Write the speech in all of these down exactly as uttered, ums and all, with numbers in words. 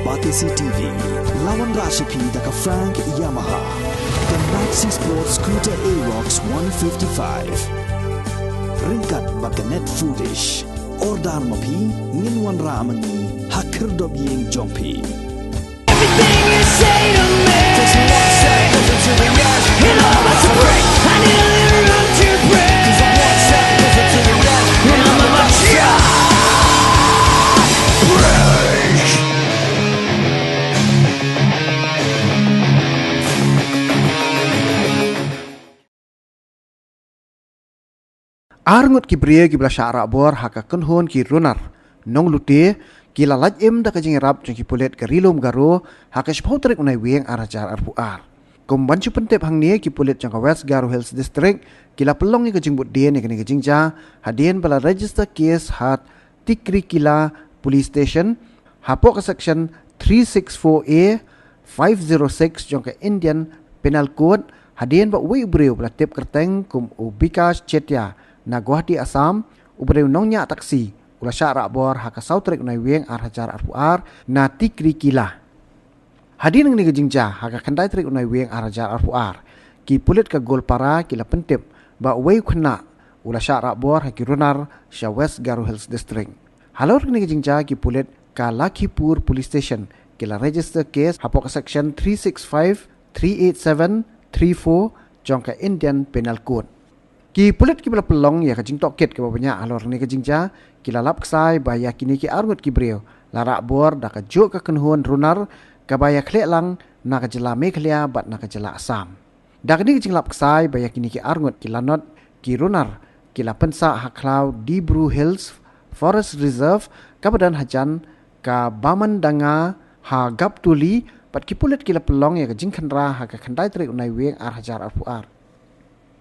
Batesi T V, la wanrah sha phi da ka Frank Yamaha, ka Maxi Sport Scooter Aerox one fifty-five. Ryngkat bad ka Net Foodish. Order ma phi, ngin wanrah ma ngi ha khyrdop ïing jong phi. Everything you say to me, it all must break. I nearly run to break. And I'm about to break. Ar ngut ki briew kiba la shah rah bor ha ka kynhun ki runar nonglute ki la lait im da ka jingïarap jong ki pulit ka Ri-lum Garo ha ka shiphew tarik u Naiwieng ar hajar arphew ar. Kum ban shu pyntip hangne, ki pulit jong ka West Garo Hills District ki la pynlong ïa ka jingbud dien ïa kane ka jingjia hadien ba la register case ha Tikrikilla Police Station hapoh ka section three six four A, five zero six jong ka Indian Penal Code, hadien ba uwei u briew ba la tip kyrteng kum u Bikash Chetia na Guwahati, Assam, u briew nongñiah taxi, u la shah rah bor ha ka saw tarik u Naiwieng ar hajar arphew ar na Tikrikilla. Hadien kane ka jingjia ha ka khyndai tarik u Naiwieng ar hajar arphew ar, ki pulit ka Goalpara ki la pyntip ba uwei u khynnah u la shah rah bor ha ki runar sha West Garo Hills District. Halor kane ka jingjia, ki pulit ka Lakhipur Police Station ki la register case hapoh ka section three six five, three eight seven, three four jong ka Indian Penal Code. Ki pulit kiba la pynlong ïa ka jingtohkit kaba bniah halor kane ka jingjia ki la lap ksai ba ïa kine ki ar ngut ki briew la rah bor da kajuh ka kynhun runar kaba ïakhleh lang na ka jylla Meghalaya bad na ka jylla Assam. Da kane ka jinglap ksai ba ïa kine ki ar ngut ki lanot ki runar ki la pynsah ha khlaw Dibru Hills Forest Reserve kaba don hajan ka Bamandanga ha Gabtuli, bad ki pulit ki la pynlong ïa ka jingkhynra ha ka khyndai tarik u Naiwieng ar hajar arphew ar.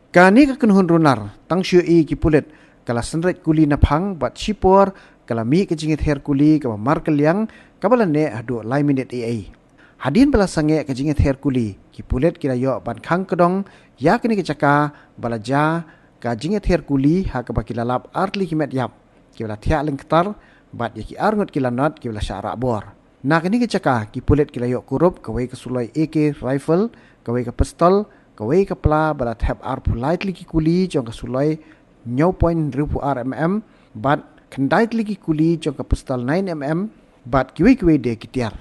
Kane ka kynhun runar, tang shu ïohi ki pulit, ka la synreit kuli naphang bad shipor ka la mih ka jingïather kuli kaba markylliang kaba la neh haduh lai minit eiei. Hadien ba la sangeh ka jingïather kuli, ki pulit ki la ïoh ban khang kdong ïa kane ka jaka ba la jia ka jingïather kuli ha kaba ki la lap artylli ki met ïap kiba la thiah lyngktar bad ïa ki ar ngut ki lanot kiba la shah rah bor. Na kane ka jaka, ki pulit ki la ïoh kurup kawei ka suloi A K rifle, kawei ka pistol, kawei ka pla ba la thep arphew lai tylli ki kuli jong ka suloi hynñiew point hynriewphew ar mm, bad khyndai tylli ki kuli jong ka pistol nine mm, bad kiwei kiwei de ki tiar.